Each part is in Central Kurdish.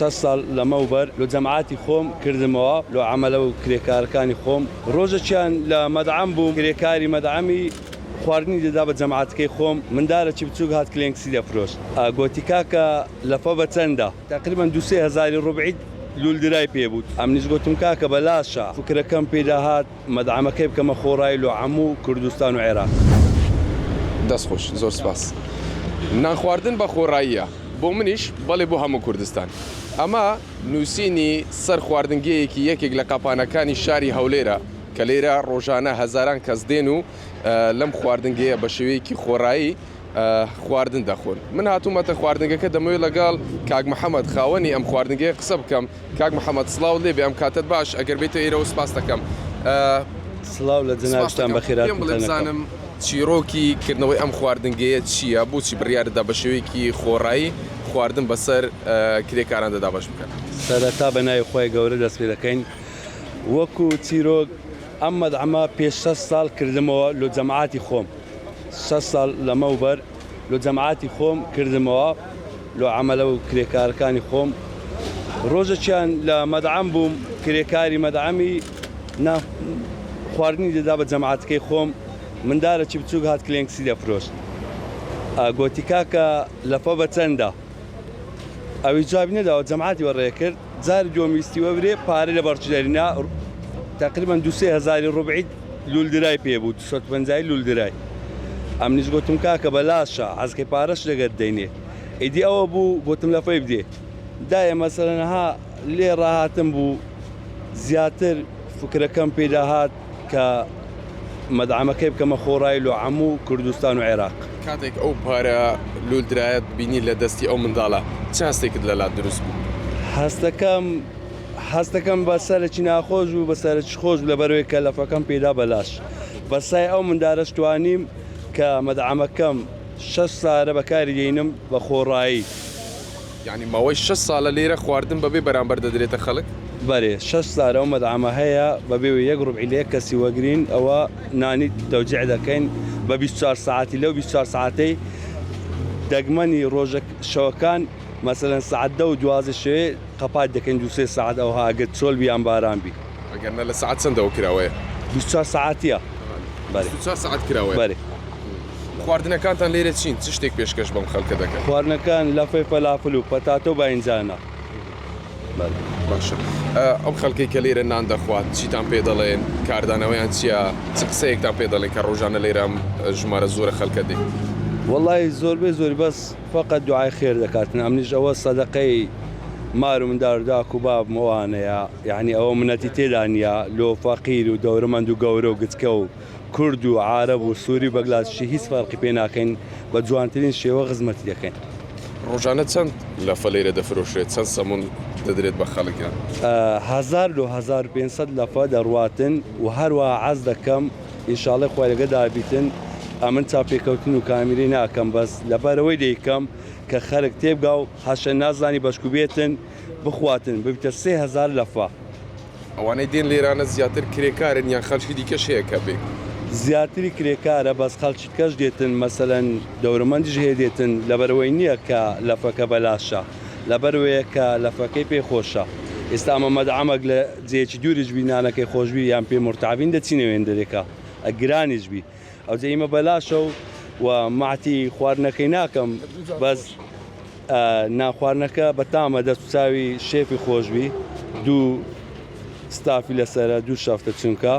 شەش ساڵ لەمەوبەر لۆ جەماعەتی خۆم کردمەوە لۆ عەمەلە و کرێکارەکانی خۆم. ڕۆژەکیان لە مەدعەم بووم کرێکاری مەدعەمی خواردنی دەدا بە جەماعەتەکەی خۆم، مندارەکی بچووک هات کلێنکسی دەفرۆشت. گۆتی کاکە لەفە بە چەندە؟ تەقریبەن دوو سێ هەزاری ڕوبعی لوولدرای پێ بوو. ئەمنیش گۆتم کاکە بەلاشە. فکرەکەم پێدا هات. مەدعەمەکەی بکەمە خۆڕایی لۆ عەموو کوردستان و عێراق. دەست خۆش زۆر سپاس. نان خواردن بە خۆڕاییە بۆ منیش بەڵێ بۆ هەموو کوردستان. ئەمە نووسینی سەر خواردنگەیەکی یەکێک لە قەپانەکانی شاری هەولێرە کە لێرە ڕۆژانە هەزاران کەس دێن و لەم خواردنگەیە بە شێوەیەکی خۆڕایی خواردن دەخۆن. من هاتوومەتە خواردنگەکە دەمەوێت لەگەڵ کاک محەمەد خاوەنی ئەم خواردنگەیە قسە بکەم. کاک محەمەد سڵاوت لێ بێ ئەم کاتەت باش ئەگەر بێیتە ئێرەوە سپاست دەکەم. سڵاو لە جەنابتان بەخێرهاتنتان پێم بڵێ بزانم چیرۆکی کردنەوەی ئەم خواردنگەیە چییە؟ بۆچی بڕیارت دا بە شێوەیەکی خۆڕایی خواردن بەسەر کرێکاراندا دابەش بکەن؟ سەرەتا بە ناوی خوای گەورە دەست پێ دەکەین. وەکو چیرۆک ئەم مەدعەمە پێش شەش ساڵ کردمەوە لۆ جەماعەتی خۆم. شەش ساڵ لەمەوبەر لۆ جەماعەتی خۆم کردمەوە لۆ عەمەلە و کرێکارەکانی خۆم. ڕۆژەکیان لە مەدعەم بووم کرێکاری مەدعەمی نا خواردنی دەدا بە جەماعەتەکەی خۆم. مندارەکی بچووک هات کلێنکسی دەفرۆشت. گۆتی کاکە لەفە بە چەندە؟ ئەویش جوابی نەداوە جەماعەتی وەڕێ کرد. جاری دووەم ویستی وەبرێ پارەی لە بەڕچ دەرینا تەقریبەن دوو سێ هەزاری ڕوبعی لوولدرای پێ بوو دوو پەنجای لوولدرای. ئەمنیش گۆتم کاکە بەلاشە حەزکەی پارەش لەگەر دەینێ. ئیدی ئەوە بوو گۆتم لەفەی بدێ. دایە مەسەلەن ها لێ ڕاهاتم بوو زیاتر فکرەکەم پێدا هات کە مەدعەمەکەی بکەمە خۆڕایی لۆ عەموو کوردستان و عێراق. کاتێک ئەو پارە لوولدرایەت بینی لە دەستی ئەو منداڵە چ هەستێکت لەلات دروست بوو؟ هەستەکەم هەستەکەم بە سەرەکی ناخۆش بوو بە سەرەکی خۆش بوو لەبەرئەوەی کە لەفەکەم پێدا بەلاش بە سای ئەو مندارەش توانیم کە مەدعەمەکەم شەش سارە بەکاری دێنم بە خۆڕایی. یانی ماوەی شەش ساڵە لێرە خواردن بەبێ بەرامبەر دەدرێتە خەڵک؟ بەرێ شەش سارە ئەو مەدعەمە هەیە بەبێ وەی یەک ڕوبعی لە یەک کەسی وەگرین ئەوە نانی تەوزیع دەکەین بە 24 سەعاتی لەو 24 سەعاتەی دەگمەنی ڕۆژە شەوەکان مەسەلەن سەعات دە و 12 شەوێ قەپات دەکەین دوو سێ سەعات ئەوها ئەگەر چۆل بی یان باران بی. ئەگەر نا لە سەعات چەندەوە کراوەیە؟ 24 سەعاتیە بەرێ. 24 سەعات کراوەیە؟ بەرێ. خواردنەکانتان لێرە چین؟ چ شتێک پێشکەش بەم خەڵکە دەکەن؟ خواردنەکان لەفەی فەلافل و پەتاتە و باینجانە. باشە ئەو خەڵکەی کە لێرە نان دەخوات چیتان پێ دەڵێن؟ کاردانەوەیان چییە؟ چ قسەیەکتان پێ دەڵێن کە ڕۆژانە لێرە ئەم ژمارە زۆرە خەڵکە دێ؟ وەڵای زۆربەی زۆری بەس فەقەت دوعای خێر دەکاتن ئەمنیش ئەوە سەدەقەی مار و مندار و داک و بابم ئەوانەیە یەعنی ئەوە منەتی تێدا نییە لۆ فەقیر و دەورەمەند و گەورە و گچکە و کورد و عارەب و سوری و بەگلادشی هیچ فەرقی پێ ناکەین بە جوانترین شێوە خزمەتی دەکەین. ڕۆژانە چەند لەفە لێرە دەفرۆشرێت چەند سەمون دەدرێت بە خەڵک یان؟ هەزار لۆ 1500 لەفە دەڕواتن و هەروەها عەز دەکەم ئینشاڵێ خوای لەگەدا بیتن ئەمن چاوپێکەوتن و کامیرەی ناکەم بەس لەبەرئەوەی دەیکەم کە خەرک تێبگا و هەشە نازانی بەشکو بێتن بخواتن ببیتە 3000 لەفە. ئەوانەی دێن لێرانە زیاتر کرێکارن یان خەلکی دیکەش هەیە کە بێ؟ زیاتری کرێکارە بەس خەلکی کەش دێتن مەسەلەن دەورەمەندیش هەیە دێتن لەبەرئەوەی نیە کە لەفەکە بەلاشە لەبەرئەوەیە کە لەفەکەی پێ خۆشە ئیستا ئەمە مەدعەمەک لە جێیەکی دووریش بی نانەکەی خۆش بی یان پێ مورتاح بین دەچینە وێندەرێکە ئە گرانیش بی ئەوجە ئیمە بەلاشە و و مەعتی خواردنەکەی ناکەم بەس نانخواردنەکە بەتامە دەست و چاوی شێفی خۆشبی دوو ستافی لەسەرە دوو شەفتە چونکە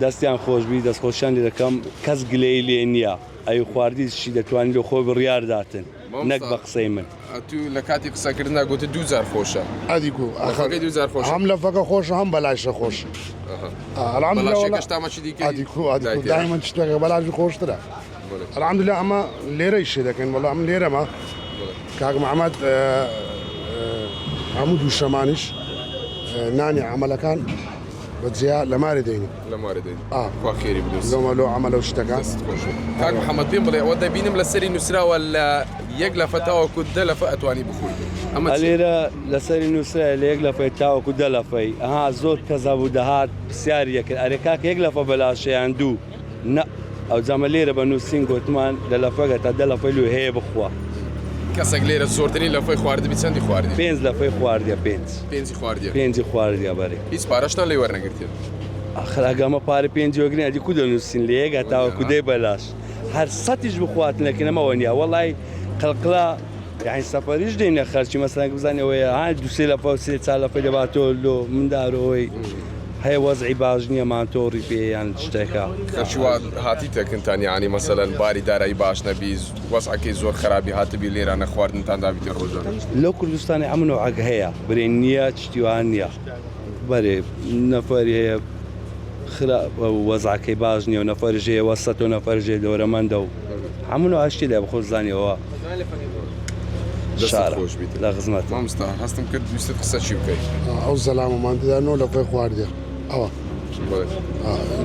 دەستیان خۆشبی دەستخۆشیان لێ دەکەم کەس گلەیی لێ نییە ئەوی خواردیشی دەتوانانی لۆ خۆی بڕیار داتن نەک بە قسەی من. ئەتوو لە کاتی قسەکردنا گوتت دوو جار خۆشە. ئەدی کو ئەخر لەفەکەی دوو جار خۆشە. هەم لەفەکە خۆشە هەم بەلاشە خۆشە. الحمدلله بەلاشەکەش تامەکی دیکەی ئەدی کو ئەدی کو دایتێ. دایمەن شتەکە بەلاشی خۆشترە. الحمدللە ئەمە لێرە ئیشێ دەکەین وەڵا ئەمن لێرەمە کاک محمد هەموو دووشەمانیش نانی عەمەلەکان بە جیا لە مارێ دەینی لە مارێ دەینی خوا خێری بدوس لۆمە لۆ عەمەلە و شتەکان دەست خۆش کاک محمد پێم بڵێ ئەوە دەبینم لەسەری نووسراوە لە یەک لەفە تاوەکو دە لەفە ئەتوانی بخۆی ئەمە لێرە لەسەری نووسرایە لە یەک لەفەی تاوەکو دە لەفەی ئەها زۆر کەس هەبوو دەهات پرسیاری دەکرد ئەرێ کاکە یەک لەفە بەلاشە یان دوو نا ئەوجا مە لێرە بە نووسین گۆتمان لە لەفەگە تا دە لەفەی لۆ هەیە بخوا. کەسێک لێرە زۆرترین لەفەی خواردبی چەندی خواردی؟ پێنج لەفەی خواردیە پێنج. پێنجی خواردیە؟ پێنجی خواردیە بەرێ. هیچ پارەشتان لێ وەرنەگرتیە؟ ئاخر ئەگە ئەمە پارە پێنجی وەگرین ئەدی کو دەنووسین لە یەک هەتاوەکو دەی بەلاش هەر سەتیش بخواتن لەکن ئەمە نیە وەڵای قلقلە یعنی سەفەریش دێنە خەرچی مەسەلەن بزانانی ئەوەیە ها دوو سێ لەفە و سێ چار لەفەی دەباتەوە لۆ مندارەوەی هەیە وەزعی باش نییە مانتۆڕی پێ یان شتێکە. خەرچی وا هاتیتە کنتان یانی مەسەلەن باری دارایی باش نەبی وەزعەکەی زۆر خەرابی هاتبی لێرانە خواردنتان دابیتێ ڕۆژانە. لەو کوردستانی ئەم نوعەک هەیە برێ نییە شتی وا نییە بەرێ نەفەری هەیە خراپە و وەزعەکەی باش نییە و نەفەریش هەیە وەسەتە و نەفەریش هەیە دەورەمەندە و هەموو نوعە شتی لێ بخۆ زانی ئەوە دەستت شارە خۆش بیت لە خزمەتم. مامۆستا هەستم کرد ویستت قسە چی بکەی. ئەو زەلامەمان تێدا نۆ لەفەی خواردیە ئەوە بەڵێ.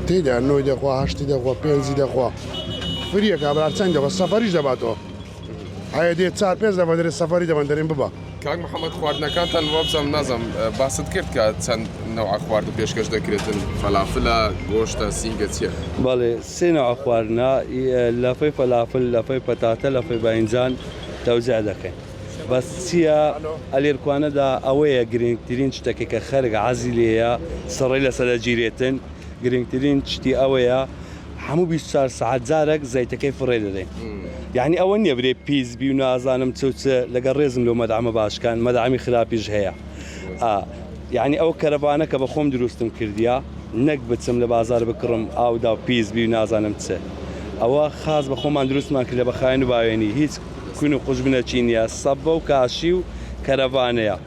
تێدا نۆی دەخوا هەشتی دەخوا پێنجی دەخوا فریە کابرا چەند دەخوا سەفەریش دەباتەوە هەیە دێ چار پێنج لەفە دەرێ سەفەری دەبەن دەرێن ببە. کاک محمد خواردنەکانتان وابزانم نازانم باست کرد کە چەند نەوعە خواردن پێشکەش دەکرێتن فەلافلە گۆشتە سینگە چیە؟ بەڵێ سێ نەوعە خواردنە لەفەی فەلافل لەفەی پەتاتە لەفەی باینجان تەوزیع دەکەین بەس چیە ئەلێرکوانەدا ئەوەیە گرنگترین شتەکە کە خەرک عەزی لێیە سڕەی لەسەر دەگیرێتن گرنگترین شتی ئەوەیە هەموو 24 سەعات جارێک زەیتەکەی فڕێ دەدەین یعنی ئەوە نییە برێ پیس بی و نازانم چ و چ لەگەڵ ڕێزم لۆ مەدعەمە باشکان مەدعەمی خراپیش هەیە ئا یعنی ئەو کەرەڤانە کە بە خۆم دروستم کردیە نەک بچم لە بازار بکڕم ئاودا و پیس بی و نازانم چ ئەوە خاس بە خۆمان دروستمان کردە بە خاوێن و باوێنی هیچ کون و قوژبنەکی نییە سەبە و کاشی و کەرەڤانەیە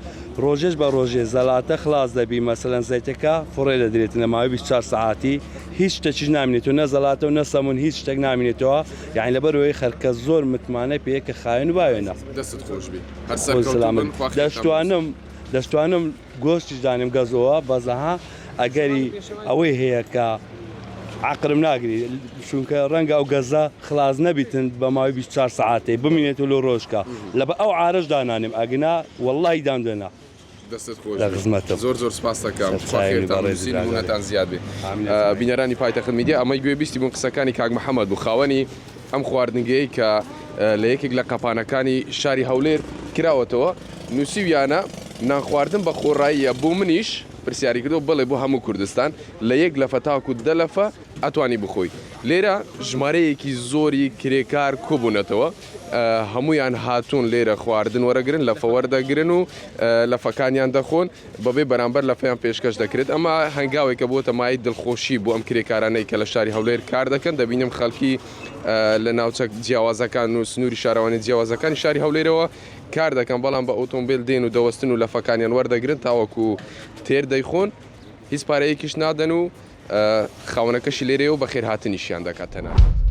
ڕۆژێش بە ڕۆژێ زەلاتە خلاص دەبی مەسەلەن زەیتەکە فڕێ دەدرێتن لە ماوەی 24 سەعاتی هیچ شتەکیش نامینێتەوە نە زەلاتە و نە سەمون هیچ شتێک نامینێتەوە یانی لەبەر ئەوەی خەرکە زۆر متمانەی پێیە کە خاوێن و باوێنە. دەستت خۆش بی هەر خۆی سەرکەوتوو سەلامەت بن خوا خێرتان بنوسێ. دەشتوانم دەشتوانم گۆشتیش دانێم گەزۆوە بەس ئەها ئەگەری ئەوەی هەیە کە عەقرم ناگری چونکە ڕەنگە ئەو گەزە خلاص نەبیتن بە ماوەی 24 سەعاتێ بمینێتەوە لۆ ڕۆژکە لەبە ئەو عارەش دانانێم ئەگنا وەڵڵاهی دامدەنا. دەستت خۆش لە بێ خزمەتم. زۆر زۆر سپاست دەکەم خوا سەرچاوی خێرتان بەڕێزی بنووسین برادەرم. نموونەتان زیاد بێ ئامین ئەجمعین. بینەرانی پایتەخت میدیا ئەمەی گوێ بیستی بوون قسەکانی کاک محەمەد بوو خاوەنی ئەم خواردنگەیەی کە لە یەکێک لە قەپانەکانی شاری هەولێر کراوەتەوە نووسیویانە نان خواردن بە خۆڕاییە بۆ منیش پرسیاری کردەوە بەڵێ بۆ هەموو کوردستان لە یەک لەفە تاکو دە لەفە ئەتوانی بخۆی لێرە ژمارەیەکی زۆری کرێکار کۆبوونەتەوە هەموویان هاتوون لێرە خواردن وەرەگرن، لەفە وەردەگرن و لەفەکانیان دەخۆن، بەبێ بەرامبەر لەفەیان پێشکەش دەکرێت، ئەمە هەنگاوێکە بۆتە مایەی دڵخۆشی بۆ ئەم کرێکارانەی کە لە شاری هەولێر کار دەکەن، دەبینم خەڵکی لە ناوچە جیاوازەکان و سنووری شارەوانی جیاوازەکانی شاری هەولێرەوە کار دەکەن، بەڵام بە ئۆتۆمبێل دێن و دەوەستن و لەفەکانیان وەردەگرن تاوەکو تێر دەیخۆن، هیچ پارەیەکیش نادەن و خاوەنەکەشی لێرەیە و بەخێرهاتنیشیان دەکات تەنانەت.